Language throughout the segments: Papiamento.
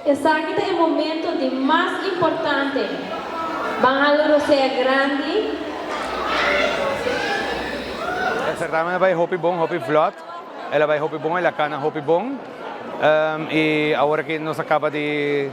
Esaki ta e momento di mas importante. Ban hala rosea grandi. E certamen a bay hopi bon, hopi vlot. El a bay hopi bon, el a cana hopi bon. Y awor aki nos a caba di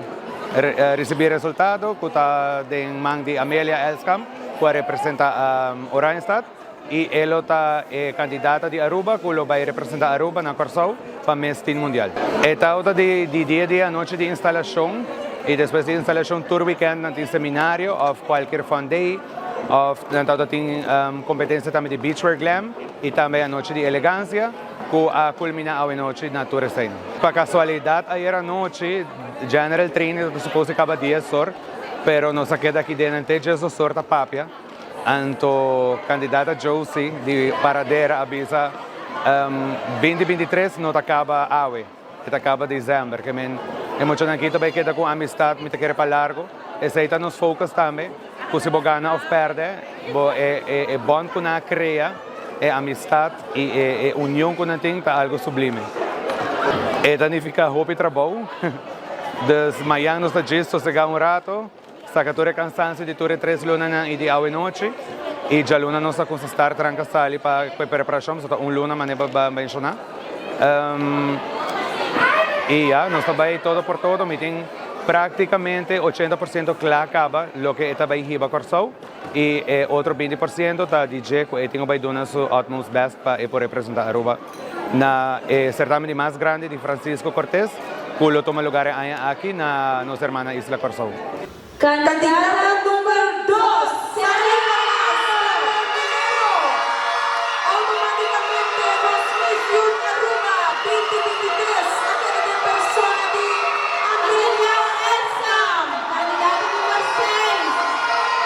ricibi resultado cu ta den man di Amelia Elskamp cu a representa Oranjestad. Y e lo ta e candidata di Aruba cu lo bay representa Aruba na Corsou pa Miss Teen Mundial. E tawata di di dia di anochi di instalacion y despues di instalacion tur weekend nan tin seminario of cualkier fun day of nan tawata tin competencia tambe di beachwear glam y tambe anochi di elegancia cu a culmina awe nochi na tur esey. Pa casualidad ayer anochi general training ta supose caba dies or pero nos a keda aki den nan te djes or ta papia. Anto kandidata Josie di Paradera a bisa, Binti 23 no ta kaba awe, e ta kaba december. Ke men e muchanan aki ta bai keda ku amistad, mi ta kere pa largo. Esei ta nos focus tambe, ku si bo gana of perde, bo e e bond ku nan a krea, e amistad i e e union ku nan tin ta algo sublime. E ta nifiká hopi trabou, dus mayan nos ta djis sosegá un rato. Saka tur e kansansio di tur e tres lunanan i di awe nochi i djaluna nos ta kumsa start ranka sali pa ku e preparashon pasobra ta un luna manera bo a menshoná. I ya, nos ta bai todo por todo, mi tin praktikamente 80% kla kaba loke e ta bai hiba Kòrsou i e otro 20% ta di dje ku e tin ku bai duna su utmost best pa e por representá Aruba na e certamen di mas grandi di Francisco Cortés cu lo tuma lugar e aña aki na nos hermana isla Corsou. Candidata number dos, Sarina Montenegro. Automaticamente nos Miss Youth Aruba 2023 a keda den persona di Amelia Elsam. Candidata number seis,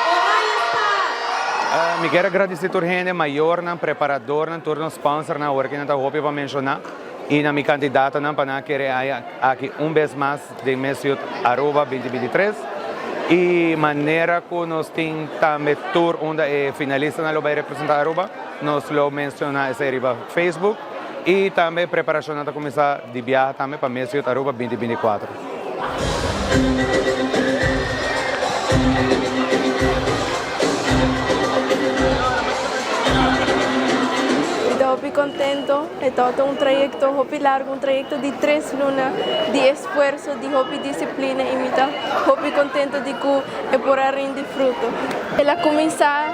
Oranjestad. Mi kier a gradici tur hende, mayornan, preparadornan, tur nos sponsornan, awor ki nan ta hopi pa menciona, y na mi candidatonan pa nan a kere haya aki un bes mas den Miss Youth Aruba 2023. Y manera cu nos tin tambe tur unda e finalistanan lo bay representa Aruba, nos lo menciona esey riba Facebook. Y tambe preparacionnan ta cuminsa di biaha tambe pa Miss Youth Aruba 2024. Mi ta hopi contento, e tabata un trayecto hopi largo, un trayecto di tres luna di esfuerzo, di hopi disciplina y mi ta hopi contento di cu e por a rindi fruto. El a cuminsa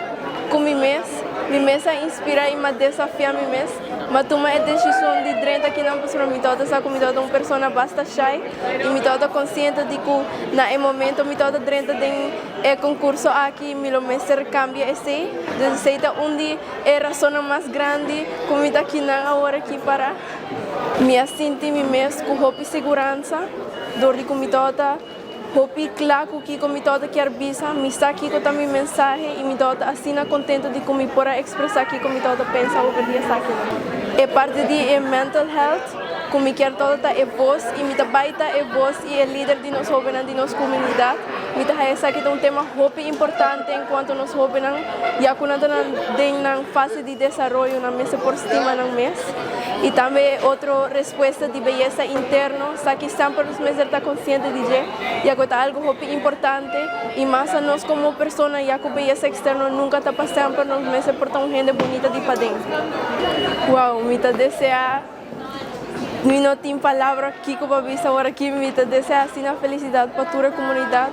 cu mi mes, mi mes a inspira y mi a desafia mi mes, mi a tuma e decision di drenta akinan pasobra mi tabata sa cu mi tabata un persona basta shy y mi tabata consciente di cu na e momento mi tabata drenta den E concurso aki mi lo mester cambia esey, dus esey ta un di e razonnan mas grandi cu mi ta akinan awor aki para. Mi a sinti mi mes cu hopi siguransa dor di cu mi tabata hopi cla cu kico mi tabata kier bisa, mi sa kico ta mi mensahe y mi tabata asina contento di cu mi por a expresa kico mi tabata pensa over di esakinan. E parti di e mental health cu mi kier tabata ta e voz y mi ta bay ta e voz y e lider di nos hobennan di nos comunidad. Mi ta haya esaki ta un tema hopi importante en cuanto nos hobennan, ya cu nan ta den nan fase di desaroyo, nan mester por stima nan mes. Y tambe e otro respuesta di beyesa interno, esaki semper nos mester ta consciente di dje, ya cu ta algo hopi importante y mas a nos como persona, ya cu beyesa externo nunca ta pa semper, nos mester por ta un hende bunita di paden. Wow, mi ta desea. Mi no tin palabra kiko pa bisa ora ki mi ta desea asina felicidad pa tur e comunidad.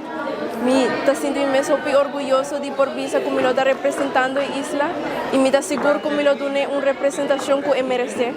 Mi ta sinti mi mes hopi orguyoso di por bisa cu mi lo ta representando e isla y mi ta sigur cu mi lo dun'e un representacion cu e merece.